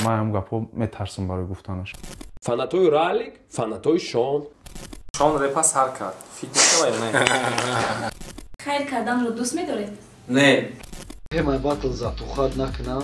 Ман ҳам гапҳо метарсам барои гуфтанаш. Фанатои Ралик, фанатои Шон. Шон репа сар кард. Фит мешава ё не? Хайр карданро дӯст медоред? Не. Май батл затухат накунам.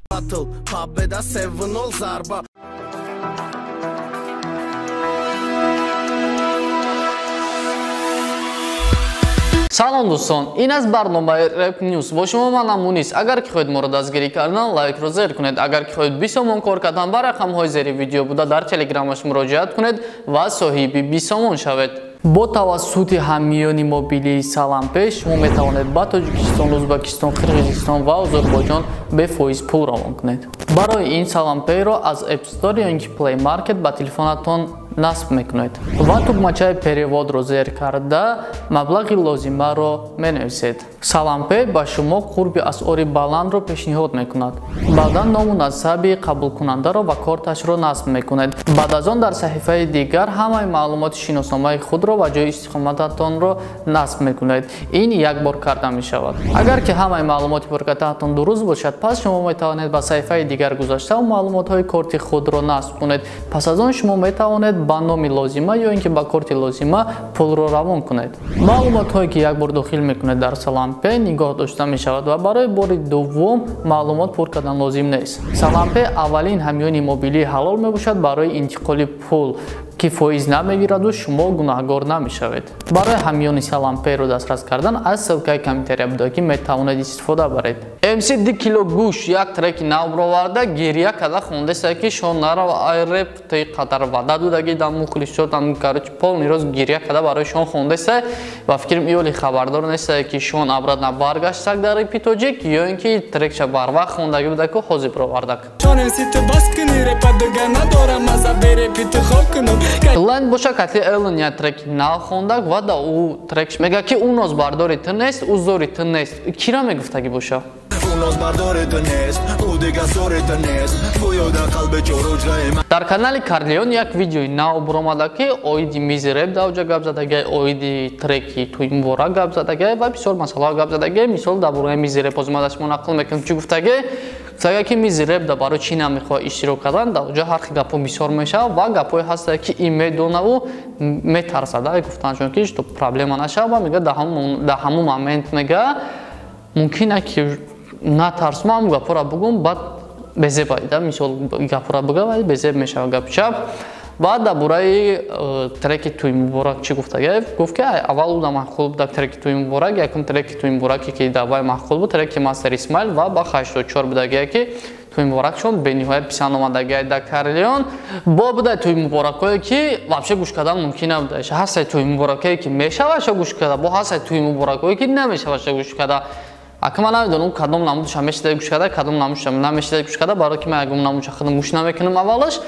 Батл победа 7-0 зарба. Салом дӯстон, ин аст барномаи Rap News. Бо шумо манам Мунис. Агар ки хоҳед моро дастгирӣ кардан, лайкро зер кунед. Агар ки хоҳед 20 сомон кор кардан, ба рақамҳои зери видео буда дар телеграмаш муроҷиат кунед ва соҳиби 20 сомон шавед. Бо тавассути ҳамиёни мобилии Салампе шумо метавонед ба Тоҷикистон, Ӯзбекистон, Қирғизистон ва Озарбойҷон бефоиз пул равон кунед. Барои ин Салампейро аз App Store ё ин ки Play Market ба телефонатон насб мекунед ва тугмачаи переводро зер карда маблағи лозимаро менависед. Салампе ба шумо қурби асъори баландро пешниҳод мекунад. Баъдан ному насаби қабулкунандаро ва корташро насб мекунед. Баъд аз он дар саҳифаи дигар ҳамаи маълумоти шиносномаи худро ва ҷои истиқомататонро насб мекунед. Ин як бор карда мешавад. Агар ки ҳамаи маълумоти пуркатаатон дуруст бошад, пас шумо метавонед ба саҳифаи дигар гузашта маълумотҳои корти худро насб кунед. Пас аз он шумо метавонед ба номи лозима ё ин ки ба корти лозима пулро равон кунед. Маълумотҳое ки як бор дохил мекунед дар Салампе нигоҳ дошта мешавад ва барои бори дуввум маълумот пур кардан лозим нест. Салампе аввалин ҳамёни мобилии ҳалол мебошад барои интиқоли пул, ки фоиз намегираду шумо гунаҳгор намешавед. Барои ҳамёни Саламперо дастрас кардан аз ссилкаи комментария буда ки метавонед истифода баред. MC 2 кило гӯш як треки нав бароварда, гиря карда хондеса ки шон нарав ай реп ти қадар ваъда додаги дар мухлисот ам, короче, полный роз гиря карда барои шон хондеса ва фикрам иёли хабардор неста ки шон обратно баргаштак дар репи тоҷик ё ин ки трекша барвақт хондаги буда ки ҳозир баровардак. Лайн боша катли Эллен я трек нав хондак ва да ӯ трекш мега ки ӯ нозбардори ту нест, ӯ зори ту нест. Кира мегуфтаги боша? Дар канали Карлеон як видеои нав баромада ки оиди мизи реп давҷа гап задагай, оиди треки туи муборак гап задагай ва бисёр масъалаҳо гап задагай. Мисол дар бораи мизи реп ҳозир ман аз шумо нақл мекунам чӣ гуфтагай. Гуфтагай ки мизи реп да барои чӣ намехоҳад иштирок кардан, дар оҷа ҳар хел гапҳо бисёр мешавад ва гапҳое ҳастанд ки ин медонаву метарсад гуфтан, чунки что проблема нашавад ва мега дар ҳамон момент мега мумкин аст ки натарсум, ҳамон гапҳоро бугум, баъд безеб айда, мисол гапҳоро буга ва безеб мешавад гапи чап. Баъд дар бораи треки туи муборак чӣ гуфтагай? Гуфт ки аввал ӯ маъқул буд треки туи муборак, якум треки туи мубораке ки дар вай маъқул буд треки Мастер Исмаил ва ба 84 будагие ки туи муборакшон бениҳоят писанд омадагиай дар Карлеон. Бо будай туи муборакое ки вообще гӯш кардан мумкин набуда. Ҳастай туи муборакое ки мешавад гӯш карда, бо ҳастай туи муборакое ки намешавад гӯш карда. Ака ман намедонам кадом намудша мешида гӯш карда, кадом намудша намешида гӯш карда, барои ки ман ягон намудша худам гӯш намекунам аввалаш.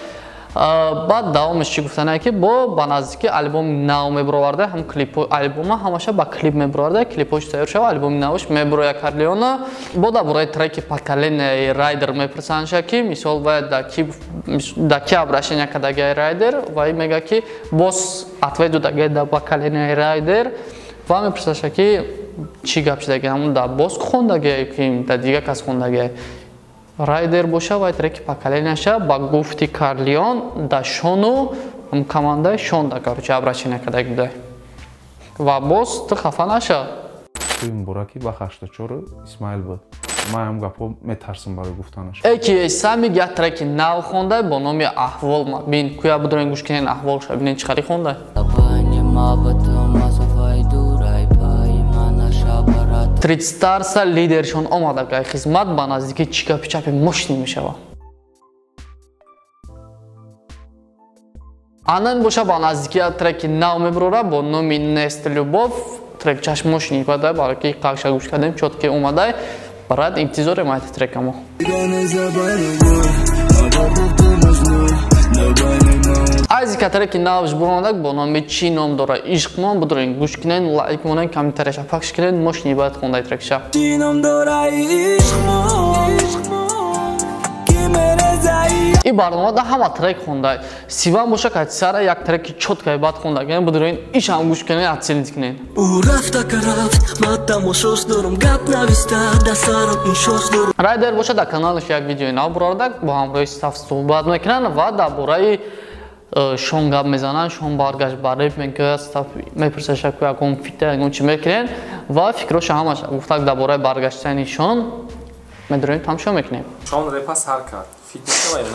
Баъд давомаш чӣ гуфтанае ки бо ба наздики албоми нав мебароварда, ҳам клипҳо албома ҳамаша ба клип мебароварда, клипҳош тайёр шава, албоми навш мебароя Карлеона. Бо дар бораи треки поколенияи Райдер мепурсандша ки мисол вай да ки обращение кардагиай Райдер, вай мега ки боз ответ додагиай да поколенияи Райдер ва мепурсаша ки чӣ гап шудагиай, ҳамон да боз хондагиай ки да дигар кас хондагиай. Райдер боша вай треки поколенияша ба гуфти Карлеон да Шону командаи Шон да короче обращение кардаги будай. Ва боз ту хафа наша. Туи мубораки ба 84 Исмаил буд. Ман ҳам гапҳо метарсам барои гуфтанаш. Эки Самик як треки нав хонда бо номи Аҳвол. Бин куя будурен гӯш кунен аҳволша бинен чӣ хари хонда. Тридстарса лидершон омада гай хизмат ба наздики чӣ гапи чапи мошини мешава. Анан боша ба наздики треки нав мебарора бо номи Нест Любов. Трек чаш мошини бада барои ки қақша гӯш кардем чотке омадай. Барад интизорем айти трекамо. Айзика треки навш буромадак бо номи чӣ ном дора ишқмон будурен гӯш кунен, лайк монен, комментарияша пахш кунен, мошини бояд хондаи трекша. Ин барнома да ҳама трек хонда. Сиван боша катисара як треки чёткай бад хонда. Ген будурин ишам гӯш кунед, оценить кунед. У рафта рафт, ма тамошош дорум, гап нависта да сарам иншош дорум. Райдер боша дар каналаш як видеои нав бурорда, бо ҳамроҳи стаф суҳбат мекунанд ва дар бораи Шон гап мезананд. Шон баргашт ба реп мегӯяд, стаф мепурсад, ки ягон фита ягон чӣ мекунед ва фикроша ҳамаш гуфтак дар бораи баргаштани Шон медурем, тамошо мекунем. Шон репа сар кард. Фит мешава ё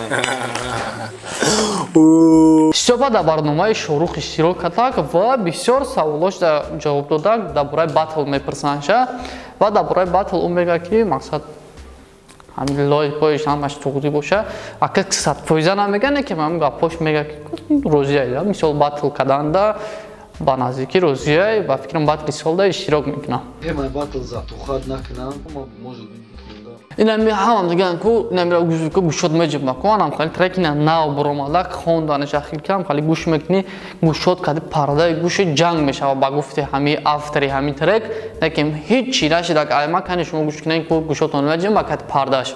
не? Стёпа дар барномаи Шорух иштирок кардак ва бисёр саволош ҷавоб додак. Дар бораи батл мепурсандша ва дар бораи батл ӯ мегӯяд, ки мақсад ҳамин лои ҳамаш туғрӣ боша. Ака 100% намега, не ки ҳамин гапош мега, ки розия. Мисол батл карданда ба наздикӣ розия, ба фикрам батли солда иштирок мекунам. Темаи батл затухат накунам, может быть. Инами ҳамам диган ку инамира гӯшот меҷибма ку анам хали трек ина нав буромада хонданаш ахир кам хали гӯш мекунӣ, гӯшот кади пардаи гӯши ҷанг мешава ба гуфти ҳами автори ҳами трек, лекин ҳеҷ чи нашидак айма кани шумо гӯш кунед ку гӯшотон меҷибма кади пардаш.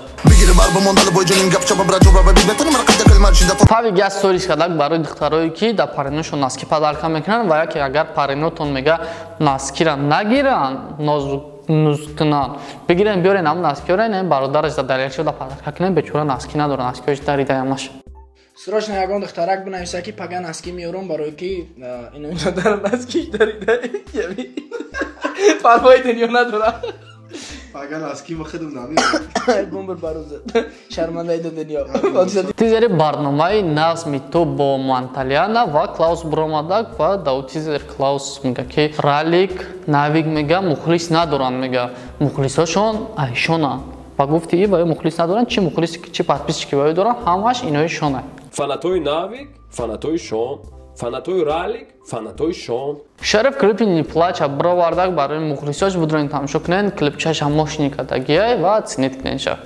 Павик як сторис кардак барои духтарое ки дар париношон носки подарка мекунанд ва яке агар паринотон мега носкира нагиранд, нуз кунанд, бигирен биёрен ҳам носкиёрен, ин бародараш да далел шуда подарка кунен, бечора носки надора, носкиёш даридаямаш. Срочно ягон духтарак бинависа, ки пага носки меёрам, барое ки ино дар носкиш дарида, парвои дунё надора. Пага носки ма худам намеёрам. Бомбар бароза. Шармандаи дунё. Тизери барномаи Назми ту бо Манталиана ва Клаус буромадак ва дар тизер Клаус мега, ки Ралик Навик мега мухлис надоранд, мега мухлисошон айшонанд. Ба гуфти и ва мухлис надоранд, чи мухлис чи подписчики ва доранд, ҳамаш инои шонанд. Фанатои Навик, фанатои Шон, фанатои Ралик, фанатои Шон. Шариф клипи Не плача бировардак барои мухлисош, будурин тамошо кунед, клипчаша мошини кардагиай ва оценить кунедша.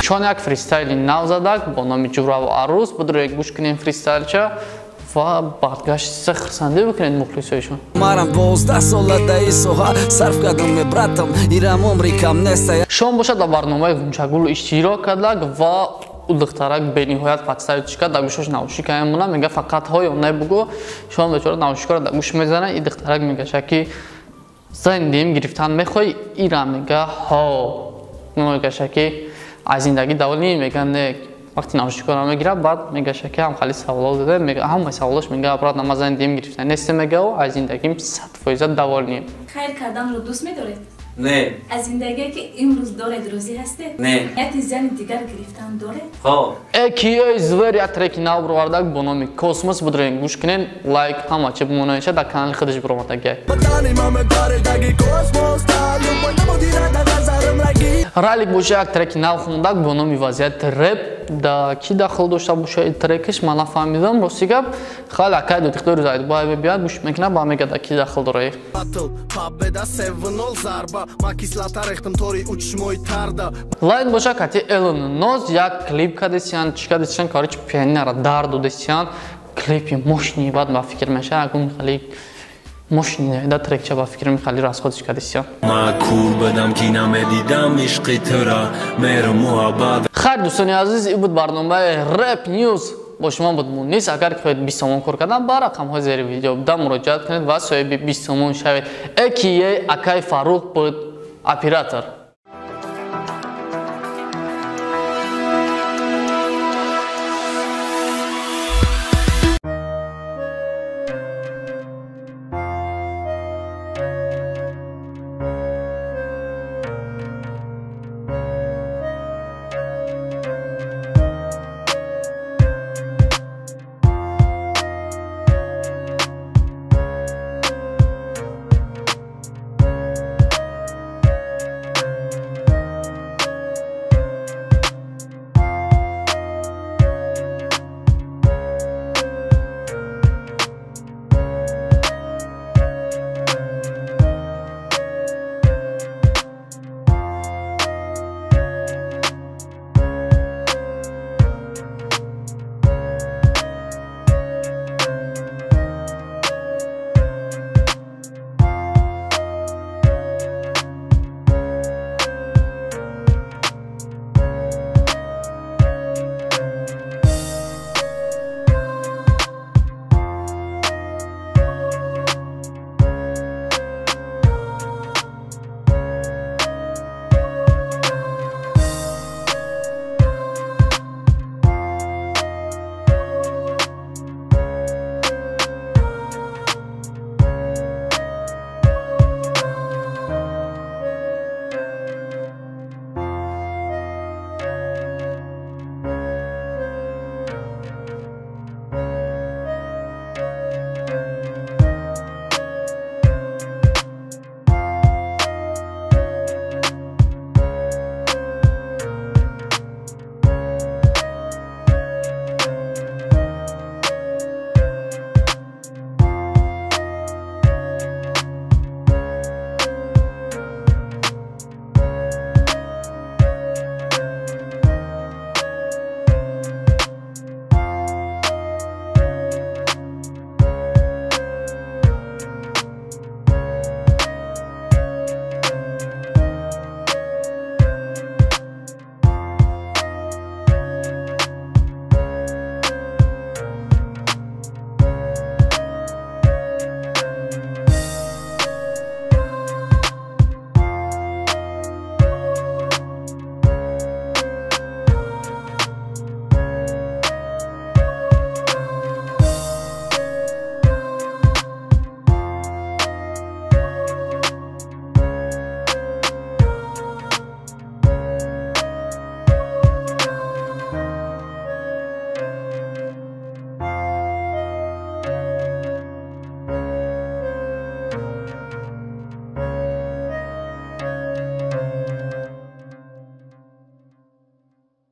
Шон як фристайли нав задак бо номи Ҷураву Арӯс, будурин гӯш кунед фристайлча ва баргашт хурсандӣ бикунед мухлисоишон. Марам 12 сола даи соҳа сарф кардам, братам, ирам умри кам нест. Шон бошад дар барномаи Ғунчагул иштирок кардак ва ӯ духтарак бениҳоят подставить кард, дар гӯшаш наушника мемонад, мега фақат ҳо ё не бугӯ. Шон бечора наушникаро дар гӯш мезанад, и духтарак мегаша, ки зан дим гирифтан мехоҳӣ, ира мега ҳо, мегаша, ки аз зиндагӣ довольный, мега не. Вақти наушникаро мегирад, баъд мегаша, ки ҳам хали саволо дода, мега ҳамаи саволош мега обратно ман зан дим гирифтан нестем, мега аз зиндагим 100% довольный. Хайр карданро дӯст медоред? Не. Аз зиндагие ки имрӯз доред розӣ ҳастед? Не. Нияти зани дигар гирифтан доред? Ҳо. Эки звер як треки нав бировардак бо номи Космос, будурин гӯш кунед, лайк ҳама чи бимонаша, дар канали худаш биромадагиай. Ралик боша як треки нав хондак бо номи Вазияти реп, да ки дахл дошта боша ин трекаш ман нафаҳмидам, рости гап. Хали акай дутихдори Зайдбаев биёд гӯш мекунад, ба мега да ки дахл дора. Лайн боша кати Элон Ноз як клип кадесиян, чӣ кадесиян, короче пианинара дар додесиян, клипи мощный бад ба фикр меша, ягон хали мощный да трекча ба фикр мехали расходиш кадесиян. Ма кур бадам ки намедидам ишқи тура, меҳру муҳаббат. Хайр дӯстони азиз, ин буд барномаи Rap News. Бо шумо буд Мунис. Агар хоҳед 20 сомон кор кардан, ба рақамҳои зери видео буда муроҷиат кунед ва соҳиби 20 сомон шавед. Эки акай Фарух буд оператор.